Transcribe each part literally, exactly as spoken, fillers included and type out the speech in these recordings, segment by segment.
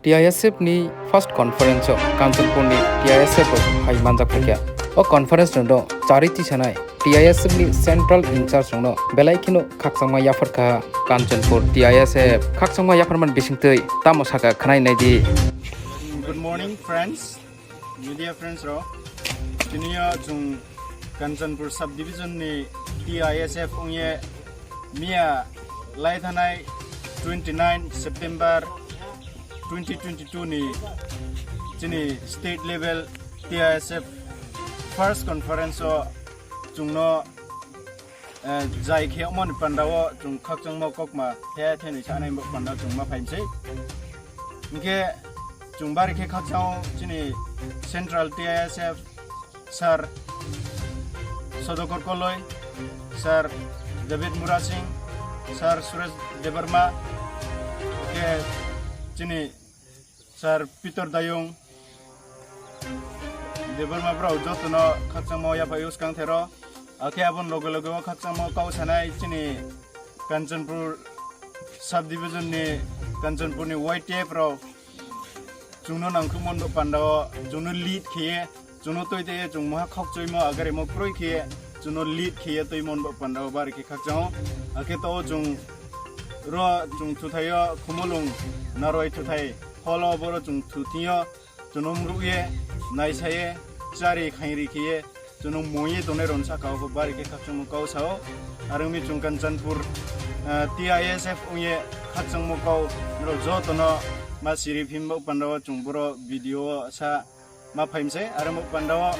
T I S F ni first conference o Kanchanpur ni T I S F rok hai manjak phaikha. O conference no charwi tisanai T I S F ni central in charge rokno belai kheno khakchangma yapharkha. Kanchanpur T I S F khakchangma yapharmani bisingtwi tamo sakha khwnai naidi. Good morning, friends, media friends rok. Tini o chwng Kanchanpur subdivision ni T I S F wngye miya lai thanai twenty nine September twenty twenty two ni chini state level T I S F first conference o chwngno, eh, jai khe moni panda o chwng khakchangma kokma the the ni sanai bo panda chwng ma phaimsai. Hinkhe chwng bari khe khakchang chini central T I S F Sir Sodokor Koloi, Sir David Murasing, Sir Suresh Debbarma, ke chini Sir Peter Dayung Debbarma brao jotono khakchangma yaphai uskang thero. Akhe abon loge loge o khakchangma kau sanai chini Kanchanpur subdivision ni Kanchanpur ni Y T F rao chwngno nangkukmani bo panda o chwngno lead khiye, chwngno twi twi chwng moha khokchwimo agarimo kwrwi khiye chwngno lead khiye twi mon bo panda o bari khe khakchang o. Akhe to o chwng ro chwng thuthai o Khumulwng Narwai thuthai holo boro chwng thuthing o chwngno mruk ye naisaye chari khairi khiye chwngno mui ye tongnai rok saka o bari khe khakchangma kau sao. Arwngni chwng Kanchanpur, ah, T I S F wngye khakchangma kau norok jotono ma siri phim bo panda o chwng boro video o sa ma phaimse arwng bo panda o.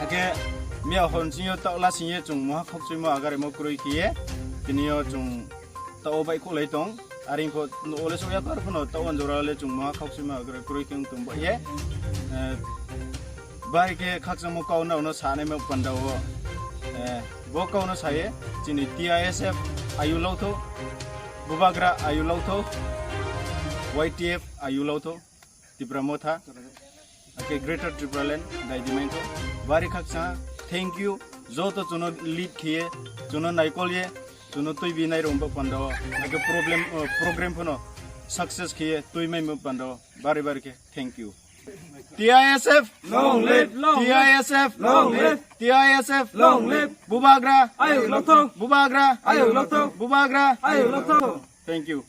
Akhe miya hor singyo ta lasingye chwng moha khokchwimo agarimo kwrwi khiye tini o chwng ta o bai kholai tong. Aring pho no ole soya kar phono ta o jora le chwng moha khokchwimo agarimo kwrwi kheng tong ba ye. Eh, Bai khe khakchangma kau no, no sanai ma panda o, eh, bo kau no saye, chini T I S F ayu lotho, Bubagra ayu lotho, Y T F ayu lotho, Tipra Motha, ake Greater Tipraland dai di main tho. Bari khakchang, thank you, joto chwngno lead khiye, chwngno naikol ye, chwngno twi bi nai rong bo panda o, ake problem, eh, program phono success khiye twi mai mo panda o, bari bari khe, thank you. T I S F. Long live, long live. T I S F. Long live. T I S F. Long live. Bubagra. Ayuk lokthok. Bubagra. Ayuk lokthok. Bubagra. Ayuk lokthok. Thank you.